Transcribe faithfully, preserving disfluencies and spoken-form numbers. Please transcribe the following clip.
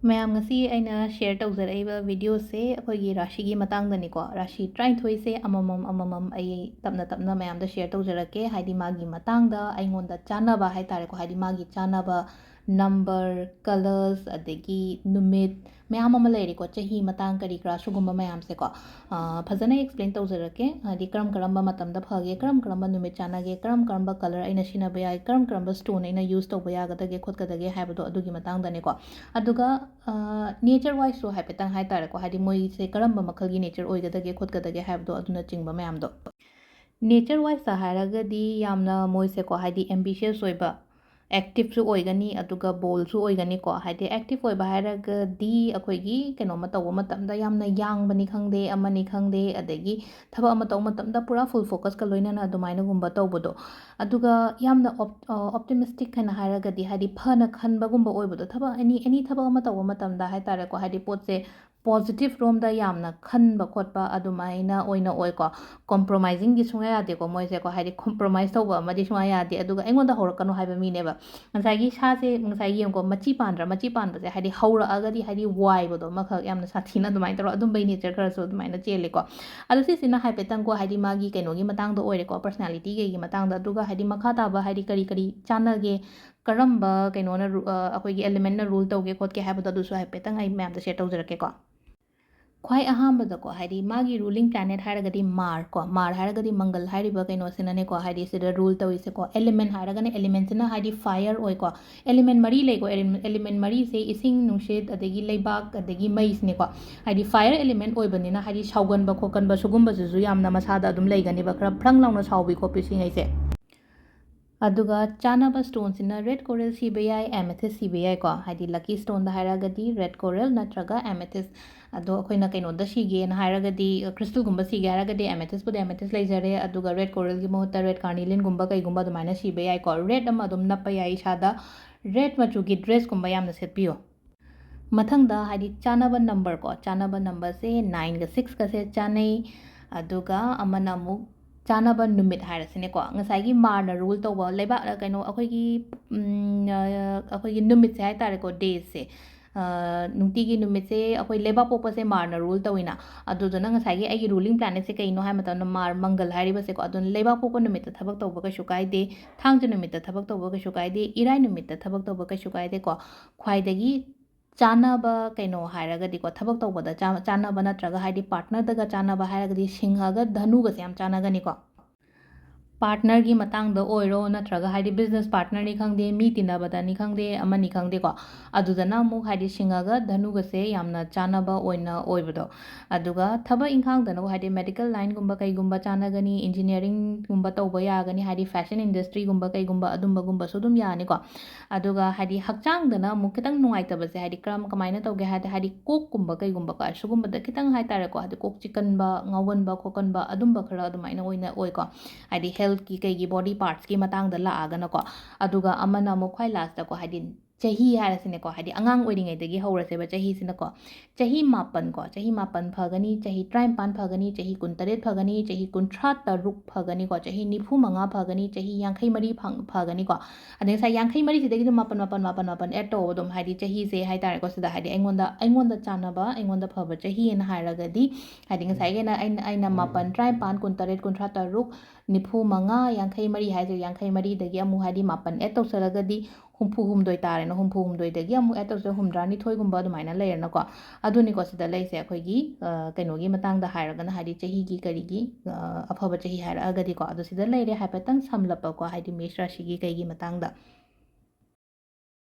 ꯃꯌꯥꯝ, ꯉꯁꯤ ꯑꯩꯅ share ꯇꯧꯖꯔꯛꯏꯕ videoꯁꯦ ꯑꯩꯈꯣꯏꯒꯤ ꯔꯥꯁꯤꯒꯤ ꯃꯇꯥꯡꯗꯅꯤꯀꯣ꯫ ꯔꯥꯁꯤ ꯇꯔꯥꯅꯤꯊꯣꯏꯁꯦ ꯑꯃꯃꯝ ꯑꯃꯃꯝ ꯑꯩ ꯇꯞꯅ ꯇꯞꯅ ꯃꯌꯥꯝꯗ share ꯇꯧꯖꯔꯛꯀꯦ꯫ ꯍꯥꯏꯗꯤ ꯃꯥꯒꯤ ꯃꯇꯥꯡꯗ ꯑꯩꯉꯣꯟꯗ ꯆꯥꯟꯅꯕ ꯍꯥꯏ ꯇꯥꯔꯦꯀꯣ, ꯍꯥꯏꯗꯤ ꯃꯥꯒꯤ ꯆꯥꯟꯅꯕ number, colours, ꯑꯗꯒꯤ ꯅꯨꯃꯤꯠ ꯃꯌꯥꯝ ꯑꯃ ꯂꯩꯔꯦꯀꯣ, ꯆꯍꯤ ꯃꯇꯥꯡ ꯀꯔꯤ ꯀꯔꯥ ꯁꯤꯒꯨꯝꯕ ꯃꯌꯥꯝꯁꯦꯀꯣ꯫ ꯑ, ꯐꯖꯅ explain ꯇꯧꯖꯔꯛꯀꯦ꯫ ꯍꯥꯏꯗꯤ ꯀꯔꯝ ꯀꯔꯝꯕ ꯃꯇꯝꯗ ꯐꯒꯦ, ꯀꯔꯝ ꯀꯔꯝꯕ ꯅꯨꯃꯤꯠ ꯆꯥꯟꯅꯒꯦ, ꯀꯔꯝ ꯀꯔꯝꯕ colour ꯑꯩꯅ ꯁꯤꯖꯤꯟꯅꯕ ꯌꯥꯏ, ꯀꯔꯝ ꯀꯔꯝꯕ stone ꯑꯩꯅ use ꯇꯧꯕ ꯌꯥꯒꯗꯒꯦ ꯈꯣꯠꯀꯗꯒꯦ ꯍꯥꯏꯕꯗꯣ ꯑꯗꯨꯒꯤ ꯃꯇꯥꯡꯗꯅꯦꯀꯣ꯫ ꯑꯗꯨꯒ, ꯑ, nature wiseꯁꯨ ꯍꯥꯏꯐꯦꯠꯇꯪ ꯍꯥꯏ ꯇꯥꯔꯦꯀꯣ, ꯍꯥꯏꯗꯤ ꯃꯣꯏꯁꯦ ꯀꯔꯝꯕ ꯃꯈꯜꯒꯤ nature ꯑꯣꯏꯒꯗꯒꯦ ꯈꯣꯠꯀꯗꯒꯦ ꯍꯥꯏꯕꯗꯣ ꯑꯗꯨꯅꯆꯤꯡꯕ ꯃꯌꯥꯝꯗꯣ꯫ Nature wiseꯇ ꯍꯥꯏꯔꯒꯗꯤ ꯌꯥꯝꯅ ꯃꯣꯏꯁꯦꯀꯣ, ꯍꯥꯏꯗꯤ ambitious ꯑꯣꯏꯕ, activeꯁꯨ ꯑꯣꯏꯒꯅꯤ, ꯑꯗꯨꯒ boldꯁꯨ ꯑꯣꯏꯒꯅꯤꯀꯣ꯫ ꯍꯥꯏꯗꯤ active ꯑꯣꯏꯕ ꯍꯥꯏꯔꯒꯗꯤ ꯑꯩꯈꯣꯏꯒꯤ ꯀꯩꯅꯣꯝꯃ ꯇꯧꯕ ꯃꯇꯝꯗ ꯌꯥꯝꯅ ꯌꯥꯡꯕꯅꯤ ꯈꯪꯗꯦ, ꯑꯃꯅꯤ ꯈꯪꯗꯦ, ꯑꯗꯒꯤ ꯊꯕꯛ ꯑꯃ ꯇꯧꯕ ꯃꯇꯝꯗ ꯄꯨꯔꯥ full focusꯀ ꯂꯣꯏꯅꯅ ꯑꯗꯨꯃꯥꯏꯅꯒꯨꯝꯕ ꯇꯧꯕꯗꯣ꯫ ꯑꯗꯨꯒ ꯌꯥꯝꯅ op-, ꯑ, optimistic ꯍꯥꯏꯅ ꯍꯥꯏꯔꯒꯗꯤ, ꯍꯥꯏꯗꯤ ꯐꯅ ꯈꯟꯕꯒꯨꯝꯕ ꯑꯣꯏꯕꯗꯣ, ꯊꯕꯛ any, any ꯊꯕꯛ ꯑꯃ ꯇꯧꯕ ꯃꯇꯝꯗ ꯍꯥꯏ ꯇꯥꯔꯦꯀꯣ, ꯍꯥꯏꯗꯤ ꯄꯣꯠꯁꯦ positive ꯔꯣꯝꯗ ꯌꯥꯝꯅ ꯈꯟꯕ ꯈꯣꯠꯄ ꯑꯗꯨꯃꯥꯏꯅ ꯑꯣꯏꯅ ꯑꯣꯏꯀꯣ꯫ Compromisingꯗꯤ ꯁꯨꯡꯌꯥ ꯌꯥꯗꯦꯀꯣ ꯃꯣꯏꯁꯦꯀꯣ, ꯍꯥꯏꯗꯤ compromise ꯇꯧꯕ ꯑꯃꯗꯤ ꯁꯨꯡꯌꯥ ꯌꯥꯗꯦ꯫ ꯑꯗꯨꯒ ꯑꯩꯉꯣꯟꯗ ꯍꯧꯔꯛꯀꯅꯨ ꯍꯥꯏꯕ ꯃꯤꯅꯦꯕ꯫ ꯉꯁꯥꯏꯒꯤ ꯁꯥꯁꯦ, ꯉꯁꯥꯏꯒꯤ ꯌꯦꯡꯉꯨꯀꯣ, ꯃꯆꯤ ꯄꯥꯟꯗ꯭ꯔꯥ? ꯃꯆꯤ ꯄꯥꯟꯕꯁꯦ ꯍꯥꯏꯗꯤ ꯍꯧꯔꯛꯑꯒꯗꯤ ꯍꯥꯏꯗꯤ ꯋꯥꯏꯕꯗꯣ ꯑꯃꯈꯛ ꯌꯥꯝꯅ ꯁꯥꯊꯤꯅ ꯑꯗꯨꯃꯥꯏꯅ ꯇꯧꯔꯒ ꯑꯗꯨꯝꯕꯩ nature ꯈꯔꯁꯨ ꯑꯗꯨꯃꯥꯏꯅ ꯆꯦꯜꯂꯤꯀꯣ꯫ ꯑꯗꯣ ꯁꯤꯁꯤꯅ ꯍꯥꯏꯐꯦꯠꯇꯪꯀꯣ, ꯍꯥꯏꯗꯤ ꯃꯥꯒꯤ ꯀꯩꯅꯣꯒꯤ ꯃꯇꯥꯡꯗ ꯑꯣꯏꯔꯦꯀꯣ, personality ꯀꯩꯒꯤ ꯃꯇꯥꯡꯗ꯫ ꯑꯗꯨꯒ ꯍꯥꯏꯗꯤ ꯃꯈꯥ ꯇꯥꯕ ꯍꯥꯏꯗꯤ ꯀꯔꯤ ꯀꯔꯤ ꯆꯥꯟꯅꯒꯦ, ꯀꯔꯝꯕ ꯀꯩꯅꯣꯅ ꯔꯨ-, ꯑ, ꯑꯩꯈꯣꯏꯒꯤ elementꯅ rule ꯇꯧꯒꯦ ꯈꯣꯠꯀꯦ ꯍꯥꯏꯕꯗꯣ ꯑꯗꯨꯁꯨ ꯍꯥꯏꯐꯦꯠꯇꯪ ꯑꯩ ꯃꯌꯥꯝꯗ share ꯇꯧꯖꯔꯛꯀꯦꯀꯣ꯫ ꯈ꯭ꯋꯥꯏ ꯑꯍꯥꯟꯕꯗꯀꯣ, ꯍꯥꯏꯗꯤ ꯃꯥꯒꯤ ruling planet ꯍꯥꯏꯔꯒꯗꯤ ꯃꯥꯔ ꯀꯣ, ꯃꯥꯔ ꯍꯥꯏꯔꯒꯗꯤ ꯃꯪꯒꯜ ꯍꯥꯏꯔꯤꯕ ꯀꯩꯅꯣꯁꯤꯅꯅꯦꯀꯣ, ꯍꯥꯏꯗꯤ ꯁꯤꯗ rule ꯇꯧꯔꯤꯁꯦꯀꯣ꯫ Element ꯍꯥꯏꯔꯒꯅ elementꯁꯤꯅ ꯍꯥꯏꯗꯤ fire ꯑꯣꯏꯀꯣ꯫ Element ꯃꯔꯤ ꯂꯩꯀꯣ, ele-, element ꯃꯔꯤꯁꯦ ꯏꯁꯤꯡ, ꯅꯨꯡꯁꯤꯠ, ꯑꯗꯒꯤ ꯂꯩꯕꯥꯛ, ꯑꯗꯒꯤ ꯃꯩꯁꯤꯅꯦꯀꯣ꯫ ꯍꯥꯏꯗꯤ fire element ꯑꯣꯏꯕꯅꯤꯅ ꯍꯥꯏꯗꯤ ꯁꯥꯎꯒꯟꯕ ꯈꯣꯠꯀꯟꯕ ꯁꯤꯒꯨꯝꯕꯁꯤꯁꯨ ꯌꯥꯝꯅ ꯃꯁꯥꯗ ꯑꯗꯨꯝ ꯂꯩꯒꯅꯦꯕ, ꯈꯔ ꯐ꯭ꯔꯪ ꯂꯥꯎꯅ ꯁꯥꯎꯕꯤ ꯈꯣꯠꯄꯤ ꯁꯤꯉꯩꯁꯦ꯫ ꯑꯗꯨꯒ ꯆꯥꯅꯕ stoneꯁꯤꯅ red coral ꯁꯤꯕ ꯌꯥꯏ, amethyst ꯁꯤꯕ ꯌꯥꯏꯀꯣ꯫ ꯍꯥꯏꯗꯤ lucky stoneꯗ ꯍꯥꯏꯔꯒꯗꯤ red coral ꯅꯠꯇ꯭ꯔꯒ amethyst꯫ ꯑꯗꯣ ꯑꯩꯈꯣꯏꯅ ꯀꯩꯅꯣꯗ ꯁꯤꯒꯦꯅ ꯍꯥꯏꯔꯒꯗꯤ, crystalꯒꯨꯝꯕ ꯁꯤꯒꯦ ꯍꯥꯏꯔꯒꯗꯤ amethystꯄꯨꯗꯤ amethyst ꯂꯩꯖꯔꯦ, ꯑꯗꯨꯒ red coralꯒꯤ ꯃꯍꯨꯠꯇ red carnelianꯒꯨꯝꯕ ꯀꯩꯒꯨꯝꯕ ꯑꯗꯨꯃꯥꯏꯅ ꯁꯤꯕ ꯌꯥꯏꯀꯣ꯫ Red ꯑꯃ ꯑꯗꯨꯝ ꯅꯞꯄ ꯌꯥꯏ ꯏꯁꯥꯗ꯫ Red ꯃꯆꯨꯒꯤ dressꯀꯨꯝꯕ ꯌꯥꯝꯅ ꯁꯦꯠꯄꯤꯌꯨ꯫ ꯃꯊꯪꯗ ꯍꯥꯏꯗꯤ ꯆꯥꯅꯕ number ꯀꯣ, ꯆꯥꯅꯕ numberꯁꯦ nineꯒ sixꯀꯁꯦ ꯆꯥꯅꯩ꯫ ꯑꯗꯨꯒ ꯑꯃꯅ ꯑꯃꯨꯛ ꯆꯥꯅꯕ ꯅꯨꯃꯤꯠ ꯍꯥꯏꯔꯁꯤꯅꯦꯀꯣ, ꯉꯁꯥꯏꯒꯤ ꯃꯥꯔꯅ rule ꯇꯧꯕ ꯂꯩꯕꯥꯛ, ꯀꯩꯅꯣ, ꯑꯩꯈꯣꯏꯒꯤ, ꯎꯝ, ꯑ, ꯑꯩꯈꯣꯏꯒꯤ ꯅꯨꯃꯤꯠꯁꯦ ꯍꯥꯏ ꯇꯥꯔꯦꯀꯣ, daysꯁꯦ, ꯅꯨꯡꯇꯤꯒꯤ ꯅꯨꯃꯤꯠꯁꯦ ꯑꯩꯈꯣꯏ ꯂꯩꯕꯥꯛ ꯄꯣꯛꯄꯁꯦ ꯃꯥꯔꯅ ꯔꯨꯜ ꯇꯧꯋꯤꯅ꯫ ꯑꯗꯨꯗꯨꯅ ꯉꯁꯥꯏꯒꯤ ꯑꯩꯒꯤ ꯔꯨꯂꯤꯡ ꯄ꯭ꯂꯥꯅꯦꯠꯁꯦ ꯀꯩꯅꯣ ꯍꯥꯏ ꯃꯇꯝꯗ ꯃꯥꯔ, ꯃꯪꯒꯜ ꯍꯥꯏꯔꯤꯕꯁꯦꯀꯣ꯫ ꯑꯗꯨꯅ ꯂꯩꯕꯥꯛ ꯄꯣꯛꯄ ꯅꯨꯃꯤꯠꯇ ꯊꯕꯛ ꯇꯧꯕ ꯀꯩꯁꯨ ꯀꯥꯏꯗꯦ, ꯊꯥꯡꯖ ꯅꯨꯃꯤꯠꯇ ꯊꯕꯛ ꯇꯧꯕ ꯀꯩꯁꯨ ꯀꯥꯏꯗꯦ, ꯏꯔꯥꯏ ꯅꯨꯃꯤꯠꯇ ꯊꯕꯛ ꯇꯧꯕ ꯀꯩꯁꯨ ꯀꯥꯏꯗꯦꯀꯣ꯫ ꯈ꯭ꯋꯥꯏꯗꯒꯤ ꯆꯥꯟꯅꯕ ꯀꯩꯅꯣ ꯍꯥꯏꯔꯒꯗꯤꯀꯣ, ꯊꯕꯛ ꯇꯧꯕꯗ ꯆꯥ-, ꯆꯥꯟꯅꯕ ꯅꯠꯇ꯭ꯔꯒ ꯍꯥꯏꯗꯤ ꯄꯥꯔꯠꯅꯔꯗꯒ ꯆꯥꯟꯅꯕ ꯍꯥꯏꯔꯒꯗꯤ ꯁꯤꯡꯍꯒ ꯙꯅꯨꯒꯁꯦ ꯌꯥꯝ ꯆꯥꯟꯅꯒꯅꯤꯀꯣ꯫ ꯄꯥꯔꯠꯅꯔꯒꯤ ꯃꯇꯥꯡꯗ ꯑꯣꯏꯔꯣ, ꯅꯠꯇ꯭ꯔꯒ ꯍꯥꯏꯗꯤ ꯕꯤꯖꯤꯅꯦꯁ ꯄꯥꯔꯠꯅꯔꯅꯤ ꯈꯪꯗꯦ, ꯃꯤ ꯇꯤꯟꯅꯕꯗꯅꯤ ꯈꯪꯗꯦ, ꯑꯃꯅꯤ ꯈꯪꯗꯦꯀꯣ, ꯑꯗꯨꯗꯅ ꯑꯃꯨꯛ ꯍꯥꯏꯗꯤ ꯁꯤꯡꯍꯒ ꯙꯅꯨꯒꯁꯦ ꯌꯥꯝꯅ ꯆꯥꯟꯅꯕ ꯑꯣꯏꯅ ꯑꯣꯏꯕꯗꯣ꯫ ꯑꯗꯨꯒ ꯊꯕꯛ ꯏꯪꯈꯥꯡꯗꯅ ꯍꯥꯏꯗꯤ ꯃꯦꯗꯤꯀꯦꯜ ꯂꯥꯏꯟꯒꯨꯝꯕ ꯀꯩꯒꯨꯝꯕ ꯆꯥꯟꯅꯒꯅꯤ, ꯏꯟꯖꯤꯅꯤꯌꯥꯔꯤꯡꯒꯨꯝꯕ ꯇꯧꯕ ꯌꯥꯒꯅꯤ, ꯍꯥꯏꯗꯤ ꯐꯦꯁꯟ ꯏꯟꯗꯁꯇ꯭ꯔꯤꯒꯨꯝꯕ ꯀꯩꯒꯨꯝꯕ ꯑꯗꯨꯝꯕꯒꯨꯝꯕꯁꯨ ꯑꯗꯨꯝ ꯌꯥꯅꯤꯀꯣ꯫ ꯑꯗꯨꯒ ꯍꯥꯏꯗꯤ ꯍꯛꯆꯥꯡꯗꯅ ꯑꯃꯨꯛ ꯈꯤꯇꯪ ꯅꯨꯡꯉꯥꯏꯇꯕꯁꯦ ꯍꯥꯏꯗꯤ ꯀꯔꯝ, ꯀꯃꯥꯏꯅ ꯇꯧꯒꯦ ꯍꯥꯏꯗꯤ, ꯍꯥꯏꯗꯤ ꯀꯣꯛꯀꯨꯝꯕ ꯀꯩꯒꯨꯝꯕꯀꯣ, ꯁꯤꯒꯨꯝꯕꯗ ꯈꯤꯇꯪ ꯍꯥꯏ ꯇꯥꯔꯦꯀꯣ, ꯍꯥꯏꯗꯤ ꯀꯣꯛ ꯆꯤꯛꯀꯟꯕ, ꯉꯥꯎꯒꯟꯕ ꯈꯣꯠꯀꯟꯕ ꯑꯗꯨꯝꯕ ꯈꯔ ꯑꯗꯨꯃꯥꯏꯅ ꯑꯣꯏꯅ ꯑꯣꯏꯀꯣ꯫ ꯍꯥꯏꯗꯤ ꯍꯦꯜꯠꯀꯤ ꯀꯩꯒꯤ ꯕꯣꯗꯤ ꯄꯥꯔꯠꯁꯀꯤ ꯃꯇꯥꯡꯗ ꯂꯥꯛꯑꯒꯅꯀꯣ꯫ ꯑꯗꯨꯒ ꯑꯃꯅ ꯑꯃꯨꯛ ꯈ꯭ꯋꯥꯏ ꯂꯥꯁꯇꯀꯣ, ꯍꯥꯏꯗꯤ ꯆꯍꯤ ꯍꯥꯏꯔꯁꯤꯅꯦꯀꯣ, ꯍꯥꯏꯗꯤ ꯑꯉꯥꯡ ꯑꯣꯏꯔꯤꯉꯩꯗꯒꯤ ꯍꯧꯔꯁꯦꯕ ꯆꯍꯤꯁꯤꯅꯀꯣ꯫ ꯆꯍꯤ ꯃꯥꯄꯟ ꯀꯣ, ꯆꯍꯤ ꯃꯥꯄꯟ ꯐꯒꯅꯤ, ꯆꯍꯤ ꯇꯔꯥꯅꯤꯄꯥꯟ ꯐꯒꯅꯤ, ꯆꯍꯤ ꯀꯨꯟꯇꯔꯦꯠ ꯐꯒꯅꯤ, ꯆꯍꯤ ꯀꯨꯟꯊ꯭ꯔꯥ ꯇꯔꯨꯛ ꯐꯒꯅꯤꯀꯣ, ꯆꯍꯤ ꯅꯤꯐꯨ ꯃꯉꯥ ꯐꯒꯅꯤ, ꯆꯍꯤ ꯌꯥꯡꯈꯩ ꯃꯔꯤ ꯐꯪ-, ꯐꯒꯅꯤꯀꯣ꯫ ꯑꯗꯩ ꯉꯁꯥꯏ ꯌꯥꯡꯈꯩ ꯃꯔꯤꯁꯤꯗꯒꯤ ꯑꯗꯨꯝ ꯃꯥꯄꯟ, ꯃꯥꯄꯟ, ꯃꯥꯄꯟ, ꯃꯥꯄꯟ ꯑꯦꯗ ꯇꯧꯕ ꯑꯗꯨꯝ, ꯍꯥꯏꯗꯤ ꯆꯍꯤꯁꯦ ꯍꯥꯏ ꯇꯥꯔꯦꯀꯣ, ꯁꯤꯗ ꯍꯥꯏꯗꯤ ꯑꯩꯉꯣꯟꯗ, ꯑꯩꯉꯣꯟꯗ ꯆꯥꯟꯅꯕ, ꯑꯩꯉꯣꯟꯗ ꯐꯕ ꯆꯍꯤꯅ ꯍꯥꯏꯔꯒꯗꯤ, ꯍꯥꯏꯗꯤ ꯉꯁꯥꯏꯒꯤ ꯑꯩꯅ, ꯑꯩꯅ, ꯑꯩꯅ ꯃꯥꯄꯟ, ꯇꯔꯥꯅꯤꯄꯥꯟ, ꯀꯨꯟꯇꯔꯦꯠ, ꯀꯨꯟꯊ꯭ꯔꯥ ꯇꯔꯨꯛ, ꯅꯤꯐꯨ ꯃꯉꯥ, ꯌꯥꯡꯈꯩ ꯃꯔꯤ ꯍꯥꯏꯁꯦ, ꯌꯥꯡꯈꯩ ꯃꯔꯤꯗꯒꯤ ꯑꯃꯨꯛ ꯍꯥꯏꯗꯤ ꯃꯥꯄꯟ ꯑꯦꯗ ꯇꯧꯁꯜꯂꯒꯗꯤ ꯍꯨꯝꯐꯨ ꯍꯨꯝꯗꯣꯏ ꯇꯥꯔꯦꯅ, ꯍꯨꯝꯐꯨ ꯍꯨꯝꯗꯣꯏꯗꯒꯤ ꯑꯃꯨꯛ ꯑꯦꯗ ꯇꯧꯁꯜꯂ ꯍꯨꯝꯗ꯭ꯔꯥ ꯅꯤꯊꯣꯏꯒꯨꯝꯕ ꯑꯗꯨꯃꯥꯏꯅ ꯂꯩꯔꯦꯅꯀꯣ꯫ ꯑꯗꯨꯅꯤꯀꯣ ꯁꯤꯗ ꯂꯩꯁꯦ ꯑꯩꯈꯣꯏꯒꯤ, ꯑ, ꯀꯩꯅꯣꯒꯤ ꯃꯇꯥꯡꯗ ꯍꯥꯏꯔꯒꯅ, ꯍꯥꯏꯗꯤ ꯆꯍꯤꯒꯤ ꯀꯔꯤꯒꯤ, ꯑ, ꯑꯐꯕ ꯆꯍꯤ ꯍꯥꯏꯔꯛꯑꯒꯗꯤꯀꯣ꯫ ꯑꯗꯣ ꯁꯤꯗ ꯂꯩꯔꯦ ꯍꯥꯏꯐꯦꯠꯇꯪ ꯁꯝꯂꯞꯄꯀꯣ, ꯍꯥꯏꯗꯤ ꯃꯦꯁ ꯔꯥꯁꯤꯒꯤ ꯀꯩꯒꯤ ꯃꯇꯥꯡꯗ꯫